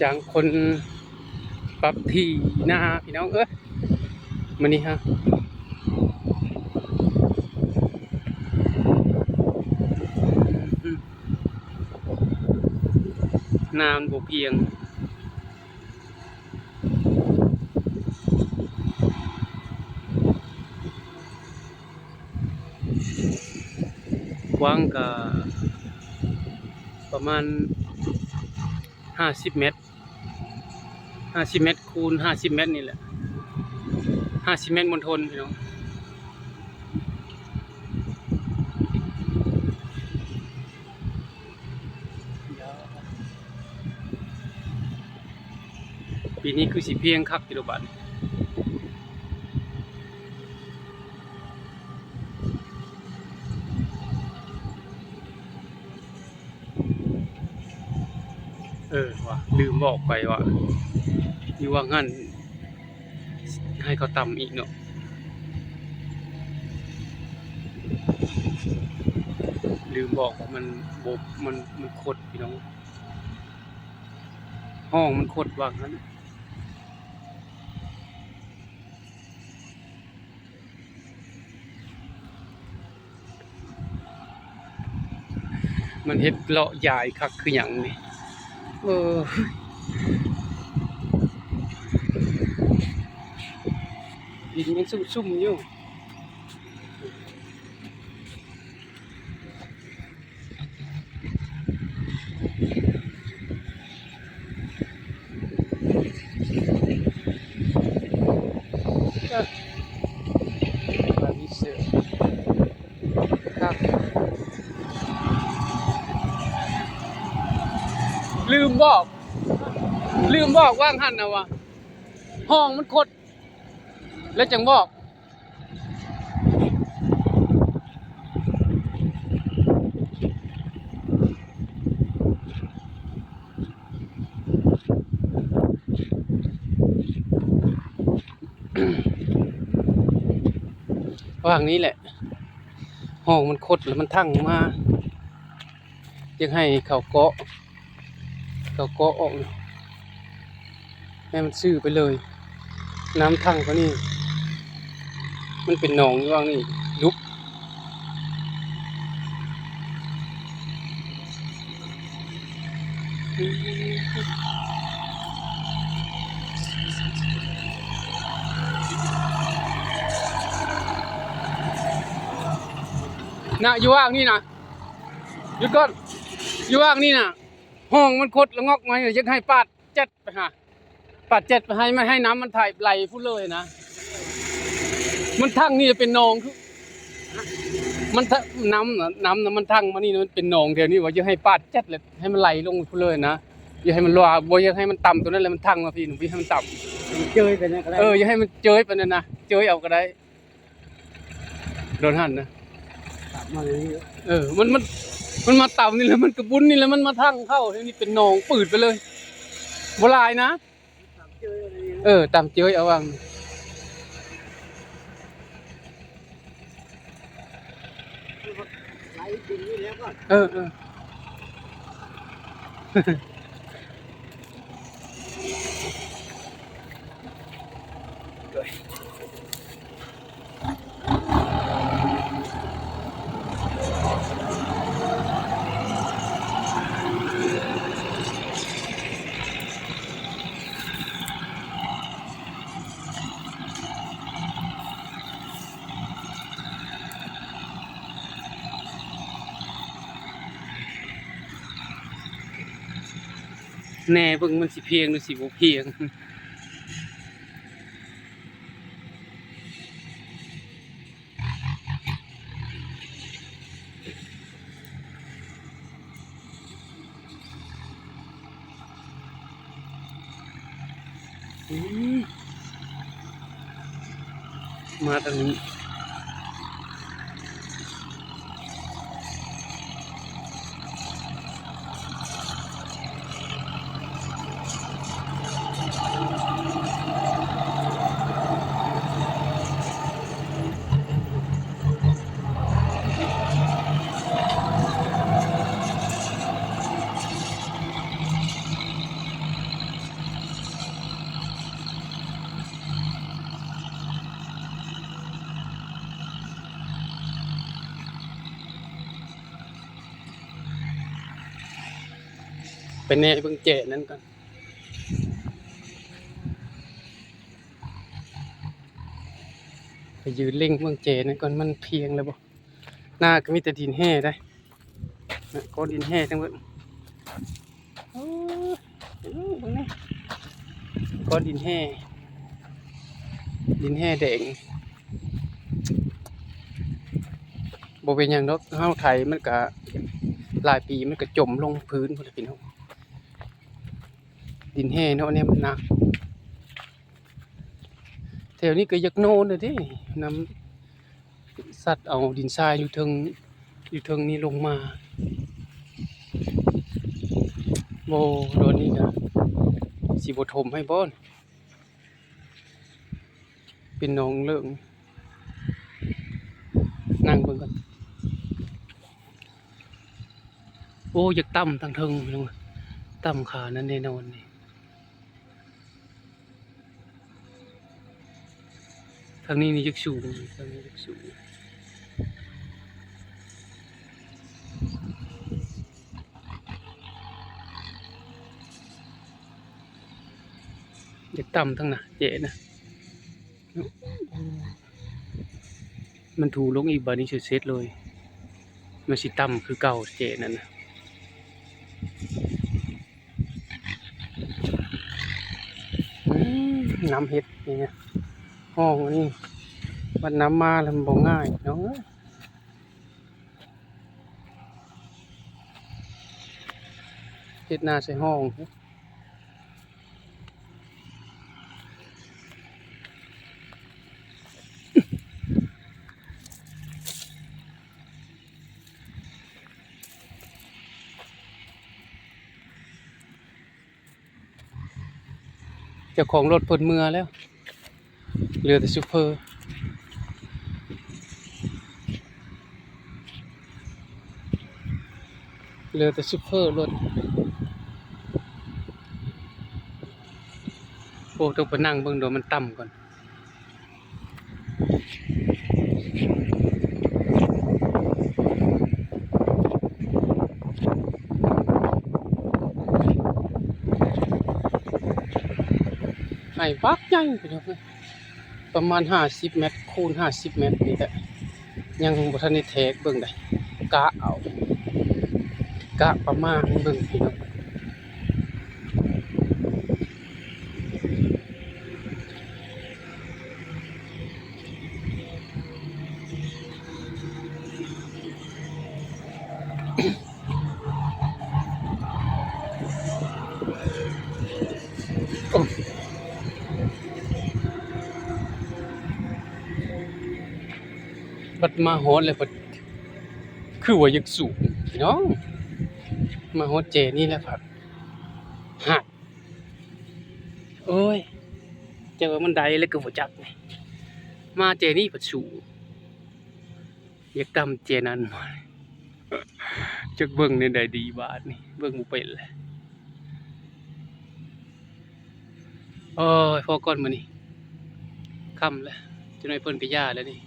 ຈ້າງຄົນປັບທີ່ນາພີ່ນ້ອງເອີຍ ມື້ນີ້ຮະ ນາມັນບໍ່ພຽງ. ກວ້າງກະປະມານຫ້າສິບແມັດ ຫ້າສິບແມັດຄູນຫ້າສິບແມັດນີ້ແຫຼະ ຫ້າສິບແມັດມົນທົນພີ່ນ້ອງ. ປີນີ້ຄືຊິພຽງຄັກຢູ່ດອກບາດນີ້ ເອີ ວ່າລືມບອກໄປວ່າ ຢູ່ວ່າງຫັ້ນ ໃຫ້ເຂົາຕຳອີກເນາະ ລືມບອກວ່າມັນບົບ ມັນ ມັນຄົດພີ່ນ້ອງ ຫ້ອງມັນຄົດວ່າງຫັ້ນ ມັນເຮັດເລາະຢາຍຄັກຄືຫຍັງນີ້ ເອີ ດິນຍັງຊຸ່ມໆຢູ່. ລືມບອກ ລືມບອກວ່າງຫັ້ນນະວ່າ ຫ້ອງມັນຄົດ ແລ້ວຈັ່ງບອກ. ວ່າງນີ້ແຫຼະ ຫ້ອງມັນຄົດແລ້ວມັນທັ່ງມາ ຢາກໃຫ້ເຂົາເກາະ ເຂົາເກາະອອກ ໃຫ້ມັນຊື່ໄປເລີຍ ນ້ຳທັ່ງເທົ່ານີ້ ມັນເປັນໜອງຢູ່ວ່າງນີ້ ລຸກ ນະ ຢູ່ວ່າງນີ້ນະ ຢຸດກ່ອນ ຢູ່ວ່າງນີ້ນະ ຫ້ອງມັນຄົດລະງອກມາ ຢາກໃຫ້ປາດແຈັດໄປຫາ ປາດແຈັດໄປໃຫ້ ມັນໃຫ້ນ້ຳມັນໄຖໄຫຼພຸ້ນເລີຍນະ ມັນທັ່ງນີ້ເປັນໜອງ ຄື ມັນ ນ້ຳນະ ນ້ຳນະ ມັນທັ່ງມານີ້ນະ ມັນເປັນໜອງແຖວນີ້ ວ່າຢາກໃຫ້ປາດແຈັດແຫຼະ ໃຫ້ມັນໄຫຼລົງພຸ້ນເລີຍນະ ຢ່າໃຫ້ມັນຫຼວ ບໍ່ຢາກໃຫ້ມັນຕ່ຳໂຕນັ້ນແຫຼະ ມັນທັ່ງມາພີ້ນະ ບໍ່ໃຫ້ມັນຕ່ຳ ເຈີຍໄປນັ້ນກໍໄດ້ ເອີ ຢ່າໃຫ້ມັນເຈີຍປານນັ້ນນະ ເຈີຍເອົາກໍໄດ້. ໂດນຫັ້ນນະ ເອີ ມັນ ມັນ ມັນມາຕຳນີ້ແຫຼະ ມັນກະບຸນນີ້ແຫຼະ ມັນມາທັ່ງເຂົ້າ ນີ້ເປັນໜອງປືດໄປເລີຍ ບໍ່ຫຼາຍນະ ເອີ ຕຳເຈີຍເອົາຫວ່າງ ເອີ ເອີ. ແນ່ເບິ່ງມັນຊິພຽງຫຼືຊິບໍ່ພຽງ. ອືມ ມາທາງນີ້. ເ ແນເບິ່ງແຈນັ້ນກ່ອນ ໄປຢືນເລັງເບິ່ງແຈນັ້ນກ່ອນ ມັນພຽງແລ້ວບໍ່. ນາກໍມີແຕ່ດິນແຮ່ໄດ໋ ນະ ກ້ອນດິນແຮ່ທັງເບິດ. ໂອ້ ເບິ່ງນີ້ ກ້ອນດິນແຮ່ ດິນແຮ່ແດງ. ບໍ່ເປັນຫຍັງດອກ ເຮົາໄຖມັນກະຫຼາຍປີ ມັນກະຈົມລົງພື້ນພຸ້ນແຫຼະພີ່ນ້ອງ. ດິນແຮ່ເນາະ ແນວມັນໜັກ. ແຖວນີ້ກໍຢາກໂນນແຫຼະເດ້ ນ້ຳຊັດເອົາດິນຊາຍຢູ່ເທິງ ຢູ່ເທິງນີ້ລົງມາ. ໂອ້ ດອນນີ້ກະຊິບໍ່ຖົມໃຫ້ບໍ່ ເປັນໜອງເລີງ. ນັ່ງເບິ່ງກ່ອນ. ໂອ້ ຢາກຕ່ຳທາງເທິງພີ່ນ້ອງ ຕ່ຳຂານັ້ນແນ່ນອນນີ້. ທາງນີ້ນີ້ຢາກສູງ ທາງນີ້ຢາກສູງ. ຢາກຕ່ຳທາງໜ້າແຈນະ. ມັນຖູລົງອີກບາດນີ້ເສັດເລີຍ ມັນຊິຕ່ຳຄືເກົ່າແຈນັ້ນນະ. ອືມ ນ້ຳເຫັດນີ້ນະ ຮ່ອງອັນນີ້ ບັດນ້ຳມາແລ້ວມັນບໍ່ງ່າຍເນາະ. ເຮັດນາໃສ່ຮ່ອງ. ເຈົ້າຂອງລົດເພິ່ນເມືອແລ້ວ ເຫຼືອແຕ່ຊຸບເຟີ ເຫຼືອແຕ່ຊຸບເຟີລົດ. ໂອ້ ຕ້ອງໄປນັ່ງເບິ່ງໂດນມັນຕ່ຳກ່ອນ. ໄຮ່ບັກໃຫຍ່ພີ່ນ້ອງເອີຍ ປະມານຫ້າສິບແມັດຄູນຫ້າສິບແມັດນີ້ແຫຼະ ຍັງບໍ່ທັນໄດ້ແທກເບິ່ງໃດ ກະເອົາ ກະປະມານເບິ່ງພີ່ນ້ອງ. ໂອ້ ບັດມາຮອດແລ້ວ ບັດຄືວ່າຢາກສູງພີ່ນ້ອງ ມາຮອດແຈນີ້ແລ້ວພັດ ຮາກ. ໂອ້ຍ ຈັກວ່າມັນໄດ້ແລ້ວກໍບໍ່ຈັກນີ້ ມາແຈນີ້ພັດສູງ ຢາກຕ່ຳແຈນັ້ນ ຈັກເບິ່ງແນວໃດດີບາດນີ້ ເບິ່ງບໍ່ເປັນແລ້ວ. ໂອ້ຍ ພໍກ່ອນມື້ນີ້ ຄ່ຳແລ້ວ ຈັກໜ້ອຍເພິ່ນກໍຢ່າແລ້ວນີ້.